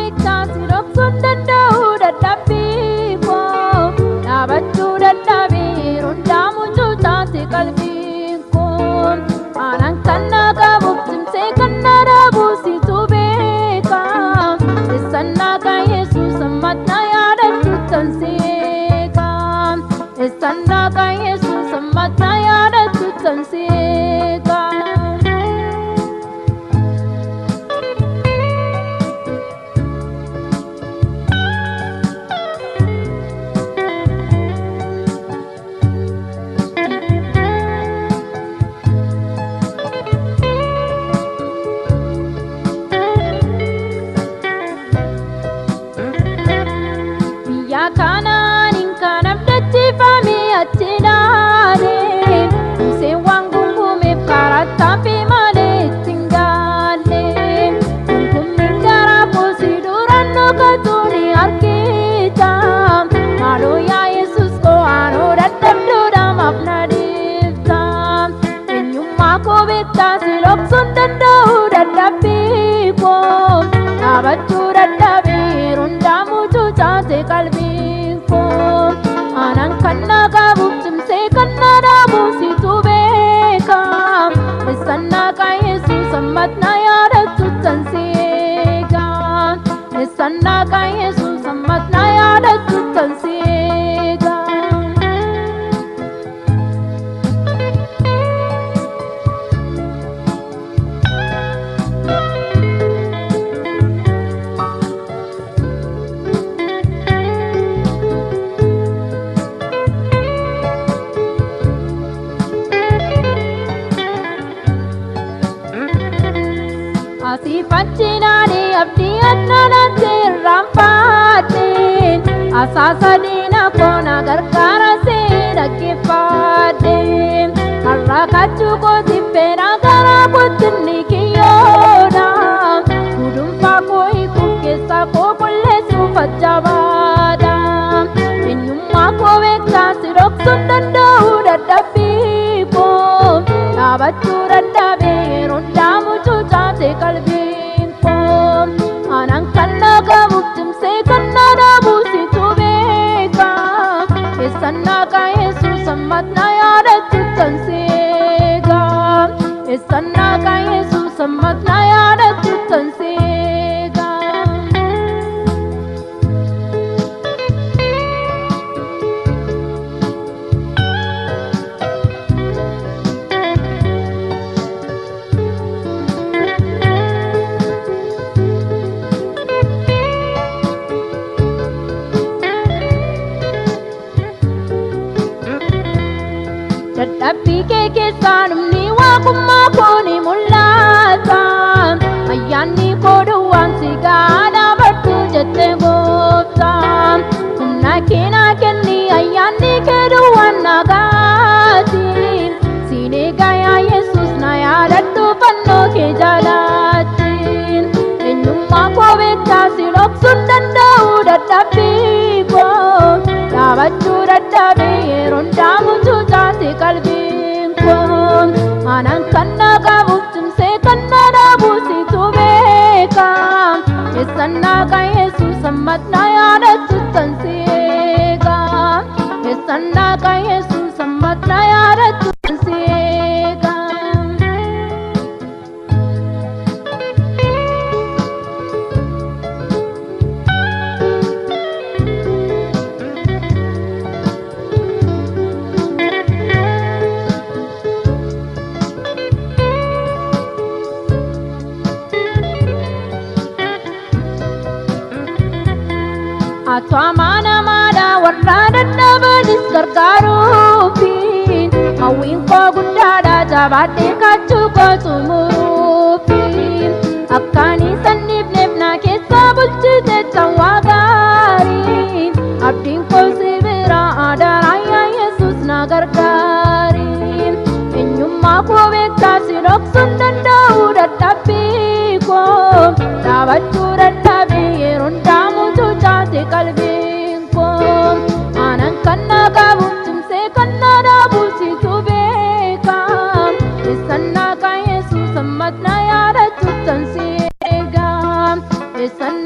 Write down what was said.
beektaa si dhoksuun danda'u dadhabbii koo dhaabachuu dadhabee hundaa mucucaate qalbiin koo aanaan kan na qabuuf cimsee kan na dhaabu situ beeka eessannaa kan Yesuus ammatna yaadachuu tan seeka eessannaa kan Yesuus ammatna yaadachuu tan seeka. Biyya kanaan kan abdachiifame achi ilaale Museen waan gungumeef karaa fi malee ittiin gaalle Gungummiin garaa koosii duraan dhokatu ni argita Maaloo yaa Yesuus koo aanoo dadhabduudha maaf na dhiifta Eenyummaa koo beektaa si dhoksuun danda'u dadhabbii koo dhaabachuu dadhabee hundaa mucucaate qalbiin koo aanaan kan na qabuuf cimsee kan na dhaabu situ beeka eessannaa kan Yesuus ammatna yaadachuu tan seega eessannaa kan Yesuus ammatna yaadachuu tan seega. Asii faccinaanii abdii annanaatti irraanfadhe asaasa diina koo na gargaara see dhaggeeffadhe har'a kachuu kootiif fedha gara kootti ni kiyyoodha gudunfaa koo hiikuuf keessaa koo qulleessuuf ajjabaadha eenyummaa koo beektaa si dhoksuun danda'u dadhabbii koo dhaabachuu dadhabee yeroo hundaa mucucaate qalbiin koo aanaan kan na qabuuf cimsee kan na dhaabu situ beeka eessannaa kan Yesuus ammatna yaadachuu tan seega eessannaa kan Yesuus ammatna yaadachuu tan seega. Dadhabbii kee keessaa dhumni waaqummaa koo ni mul'ata. Ayyaanni koo duwwaan si gahaa dhaabadhu jette gooftaa. Humna kee naa kenni ayyaanni kee duwwaan na gaati. Siin eegaa yaa Yesuus na yaadadhu fannoo kee jalaatti. Eenyummaa koo beektaa si dhoksuun danda'u dadhabbii koo dhaabachuu dadhabee yeroo hundaa mucucaate qalbiin koo aanaan kan na qabuuf cimsee kan na dhaabu situ beeka eessannaa kan Yesuus ammatna yaadachuu tan seega eessannaa kan Yesuus ammatna yaadachuu tan seega. Atu amanamaadha warra dadhabanis gargaaruufi hawwiin koo guddaadha jabaadhee kaachuu koo xumuruufi akkaan isaan dhiifneef na keessa bulchite cawwaa gaarii abdiin koo si bira adaraa yaa Yesuus na gargaari eenyummaa koo beektaa si dhoksuun danda'u dadhabbii koo dhaabachuu dadhabee yeroo hundaa mucucaate qalbiin koo aanaan kan na qabuuf cimsee kan na dhaabu situ beeka eessannaa kan Yesuus ammatna yaadachuu tan seega eessannaa.